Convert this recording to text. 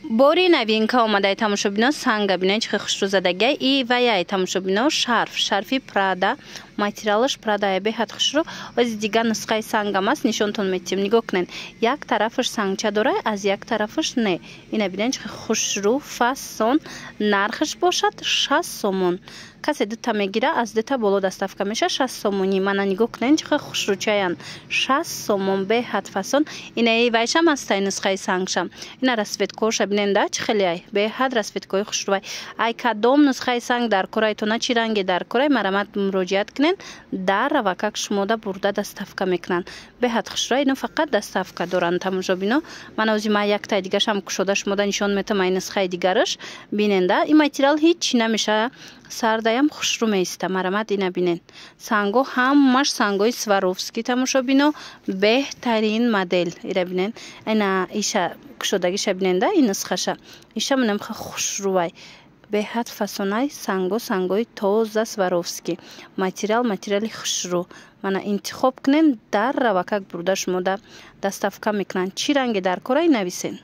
Бори новинка омадаи, тамошобино. Санга бинед, чӣ хушрӯ задагия. И ваяй, тамошобино, шарф, шарфи Прада, материалаш Прада, беҳад хушрӯ. Ози дигар нусхаи сангам аст, нишонтон метиҳем. Нигоҳ кунед, як тарафаш сангча дора, аз як тарафаш не. Ина бинед, чӣ хушрӯ, фасон. Нархаш бошад 60 сомон. Касе дута мегира, аз дута боло доставка меша, 60 сомонӣ. Мана, нигоҳ кунед, чӣ хушрӯчаянд, 60 сомон, беҳад фасон. Инаи вайшам ҳастай, нусхаи сангшам. Ина расцветкоша бинед да, чӣ хелеай, беҳад расцветкои хушрӯвай. Ай кадом нусхаи санг дар корайтона, чӣ ранге дар корай, марамат муроҷиат кунед, дар равакак шумода бурда доставка мекунанд. Беҳад хушрӯай. Ино фақат доставка доранд, тамошобино. Ман ози ма яктаи дигаршам кушода шумода нишон метам. Ай нусхаи дигараш биненда, ин материал ҳеҷ чӣ намеша, сардаям хушрӯ меиста. Марамат, ина бинед, санго ҳамаш сангои Сваровски, тамошобино, беҳтарин модел. Ира бинед, ина иша кушодагиша биненда, ин нусхаша, иша манам хушрӯвай, беҳад фасонай. Санго сангои тоза Сваровски, материал материали хушрӯ. Мана, интихоб кунед, дар равакак бурда шумода доставка мекунанд. Чӣ ранге дар корай, нависен.